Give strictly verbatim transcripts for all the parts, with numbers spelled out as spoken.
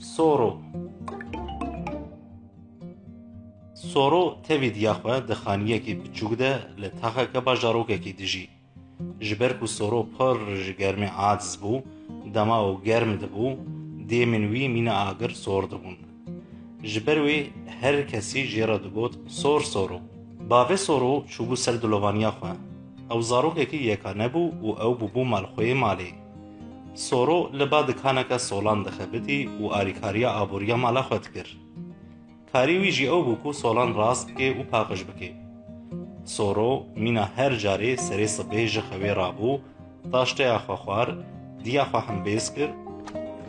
Soro. Soro tevî diya xwe di xaniyekî biçûk de li taxeke bajarokekî dijî. Ji ber ku Soro pir ji germê aciz bû, dema û germ dibû, dêmên wî mîna agir sor dibûn. Ji ber wê her kesî jê re digot, "Sor Soro." Bavê Soro çûbû ser dilovaniya xwe. Ew zarokekî yekane bû û ew bûbû malxweyê malê. Soro li ba dikaneke solan dixebitî û arîkariya aboriya mala xwe dikir. Karê wî jî ew bû ku solan rast bike û paqij bike. Soro mîna her carê serê sibê ji xewê rabû, taşteya xwe xwar, diya xwe hembêz kir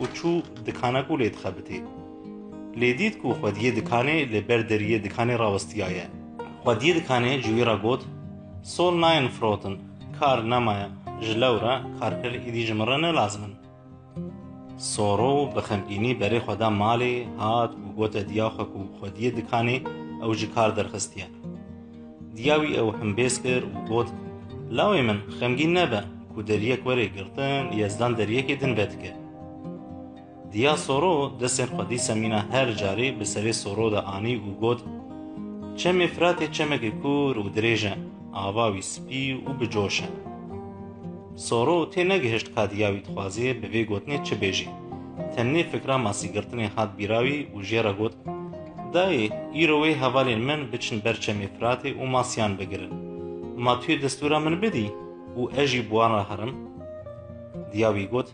û çû dikanek û lê dixebitî. Lê dît ku xwediyê dikanê li ber deriyê dikanê rawistiyaye. Xwediyê dikanê ji wî re got, "Sol nayên firotin, kar nemaye, ji lewre karkir êdî ji min re ne lazim in." Soro bi xemgînî berê xwe da malê, hat û gote diya xwe ku xwediyê dikanê ew ji kar derxistiye. Diya wî ew hembêz kir û got, "Lawê min, xemgîn nebe ku deriyek were girtin, Yezdan deriyekê din vedike." Diya Soro destên xwe dîsa mîna her carê bi serê Soro de anî û got, "Çemê Firatê çemekê kûr û dirêj e, ava wî spî û bi coş e." Soro tê negihişt ka diya wî dixwazê bi vê gotinê çi bêjî. Tenê fikra masîgirtinê hat bîra wî û jê re got, "Dayê, îro wê hevalên min biçin ber çemê Firatê û masiyan bigirin. Ma tu yê destûra min bidî û ez jî bi wan re herim?" Diya wî got,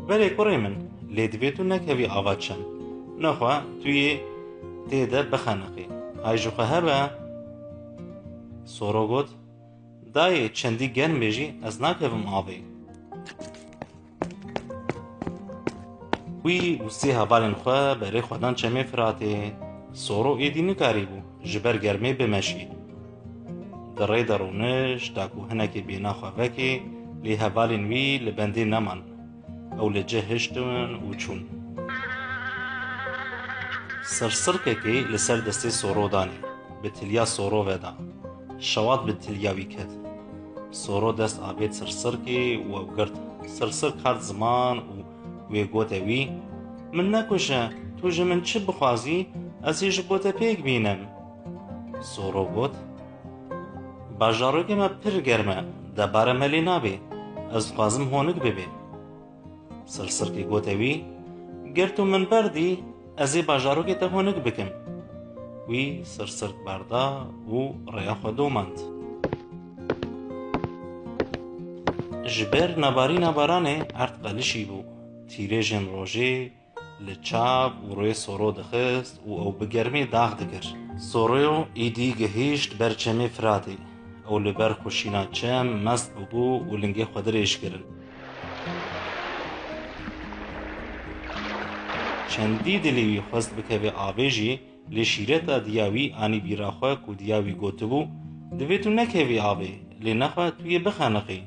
"Belê kurê min, lê divê tu nekevî ava çem. Nexwe tu yê tê de bixeniqî. Hay ji xwe hebe." Soro got, "Dayê, çendî germ bê jî ez nakevim avê." Wî û sê hevalên xwe berê xwe dan çemê Firatê. Soro êdî nikarîbû ji ber germê bimeşî. Di rê de rûnişt, da ku hinekê bêhna xwe vekê, lê hevalên wî li bendê neman. Ew li cih hiştin û çûn. Sirsirkekê li ser destê Soro danî, bi tiliya Soro ve da. Şewat bi tiliya wî ket. Soro dest avêt sirsirkê û ew girt. Sirsirk hat ziman û wê gote wî, "Min nekuje, tu ji min çi bixwazî, ez ê ji bo te pêk bînim." Soro got, "Bajarokê me pir germ e, debare me lê nabê. Ez dixwazim honik bibê." Sirsirkê gote wî, "Ger tu min berdî, ez ê bajarokê te honik bikim." Wî sirsirk berda û rêya xwe domand. Ji ber nebarîna baranê erd qelişî bû. Tîrêjên rojê li çav û rûyê Soro dixist û ew bi germê dax dikir. Soro êdî gihîşt ber çemê Firatê. Ew li ber xweşîna çem mest bûbû û lingê xwe dirêj kirin. Çendî dilê wî xwest bikeve avê jî, lê şîreta diya wî anî bîra xwe ku diya wî gotibû, "Divê tu nekevî avê, lê nexwe tu yê bixeniqî."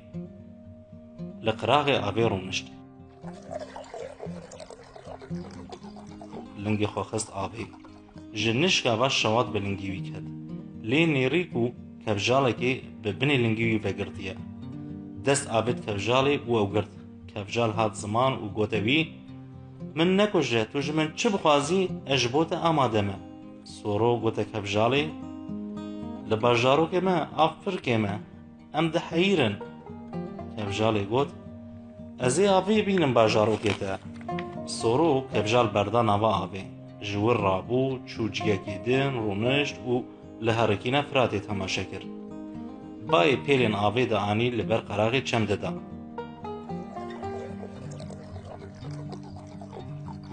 Li qiraxê avê rûnişt. Lingê xwe xist avê. Ji nişka ve şewat bi lingî wî ket. Lê nêrî ku kevjalekê bi binê lingî wî vegirtiye. Dest avêt kevjalê û ew girt. Kevjal hat ziman û gote wî, "Min nekuje, tu ji min çi bixwazî, ez ji bo te amade me." Soro gote kevjalê, "Li bajarokê me av pir kêm e. Em diheyîrin." Kevjalê got, "Ez ê avê bînim bajarokê te." Soro kevjal berda nava avê. Ji wir rabû, çû ciyekê din, rûnişt û li herikîna Firatê temaşe kir. Bayê pêlên avê de anî li ber qeraxê çem de da.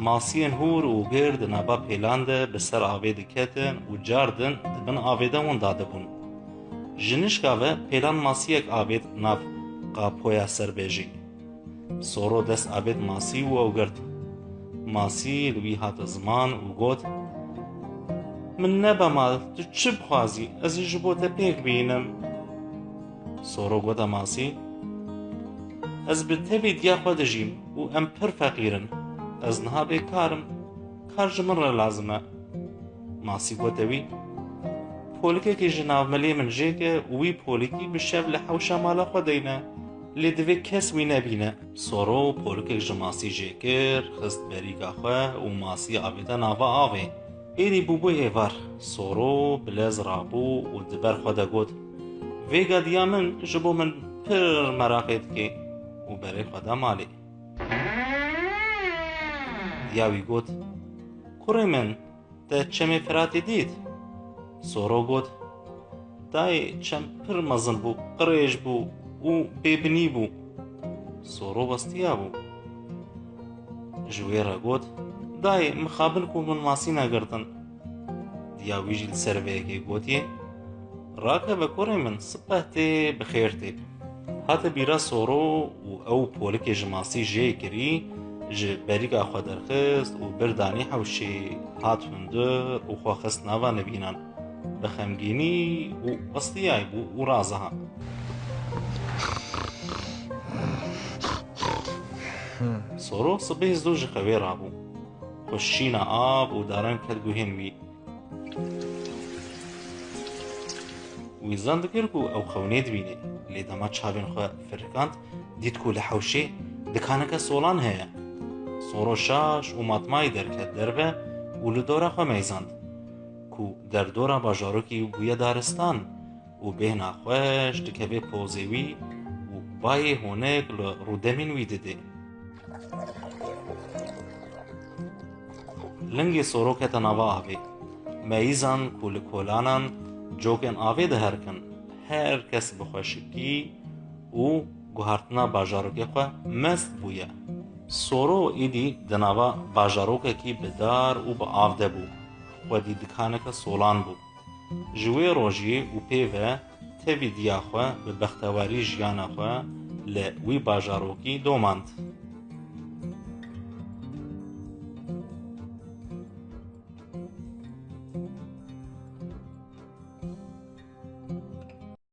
Masiyên hûr û gir di nava pêlan de bi ser avê diketin û car din di bin avê de winda dibûn. Ji nişka ve pêlan masiyek avêt nav qapoya serbêjî. Soro dest avêt masî û ew girt. Masî li wî hate ziman û got, "Min nebe mal, tu çi bixwazî, ez ê ji bo te pêk bînim." Soro gote masî, "Ez bi tevî diya xwe dijîm û em pir feqîr in. Ez niha bêkar im. Kar ji min re lazim e." Masî gote wî, "Polikekî ji nav milê min jêke û wî polikî bi şev li hewşa mala xwe deyne. Lê divê kes wî nebîne. Soro polikek ji masî jê kir, xist berîka xwe û masî avête nava avê. Êdî bûbû êvar. Soro bi lez rabû û di ber xwe de got, "Vêga diya min ji bo min pir meraqê dike." Û berê xwe da malê. Diya wî got, "Kurê min, te çemê Firatê dît?" Soro got, "Dayê, çem pir mezin bû, qirêj bû û bêbinî bû." Soro westiya bû. Ji wê re got, "Dayê, mixabin ku min masî negirtin." Diya wî jî li ser vê yekê gotiye, "Rakeve kurê min, sipeh tê, bi xêr tê." Hate bîra Soro û ew polikê ji masî jê kirî, ji berîka xwe derxist û bir danî hewşê, hat hundir û xwe xist nava nivînan. Bi xemgînî û westiyayî bû û raziha. Soro sibê zû ji xewê rabû. Xwe şîna av û daran ket guhên wî. Wî zan dikir ku ew xewnê dibîne, lê dema çavên xwe firikand, dît ku li hewşê dikaneke solan heye. Soro şaş û matmayî derket derve û li dora xwe meyzand, ku derdora bajarokî bûye daristan û bêhna xweş dikeve pozê wî û bayê honek li rûdemên wî didê. Lingê Soro kete nava avê. Meyizan ku li kolanan cokên avê diherkin, her kes bi xweşikî û guhartina bajarokê xwe mest bûye. Soro êdî di nava bajarokekî bi dar û bi av de bû. Xwedî dikaneke solan bû. Ji wê rojê û pê ve tevî diya xwe bi bextewarî jiyana xwe li wî bajarokî domand.